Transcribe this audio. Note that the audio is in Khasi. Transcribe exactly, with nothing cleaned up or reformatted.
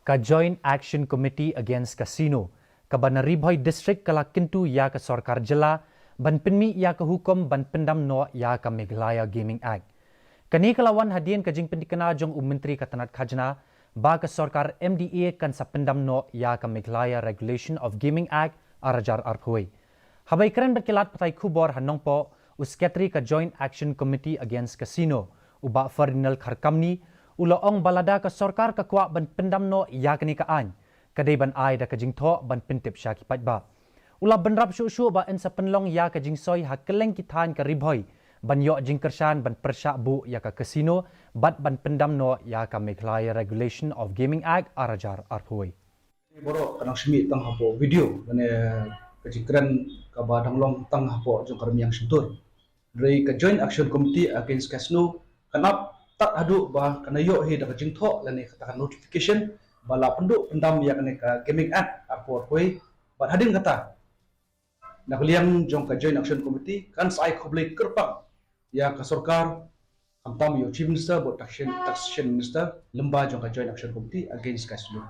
Ka Joint Action Committee Against Casino kaba na Ri Bhoi District ka la kyntu ïa ka sorkar jylla ban pynmih ïa ka hukum ban pyndam noh ïa ka Meghalaya Gaming Act. Kane ka la wan hadien ka jingpyntikna jong u Myntri ka tnat khajna ba ka sorkar M D A kan sa pyndam noh ïa ka Meghalaya Regulation of Gaming Act ar hajar arphew wei. Haba ïakren bad ki lad pathai khubor ha Nongpoh, u Secretary ka Joint Action Committee Against Casino, u Bah Ferdinand Kharkamni, u la ong ba lada ka sorkar ka kwah ban pyndam noh ïa kane ka aiñ, ka dei ban ai da ka jingthoh ban pyntip sha ki paidbah. U la bynrap shuh shuh ba yn sa pynlong ïa ka jingsoi ha kylleng ki thaiñ ka Ri Bhoi ban ïoh jingkyrshan ban pyrshah buh ïa ka casino bad ban pyndam noh ïa ka Meghalaya Regulation of Gaming Act ar hajar arphew wei. Baroh kan nang shim tang hapoh video lane ka jingkren kaba dang long tang hapoh jong ka rmiang shyntur. Hynrei ka Joint Action Committee Against Casino kan ap tad haduh ba kan ïoh hi da ka jingthoh lane kata ka notification ba la pynduh pyndam ïa kane ka Gaming Act arphew arphew wei. Bad hadien kata, na ka liang jong ka Joint Action Committee kan sa ai khublei kyrpang ïa ka sorkar, khamtam ïa u Chief Minister bad Taxation, Taxation Minister lyngba jong ka Joint Action Committee Against Casino.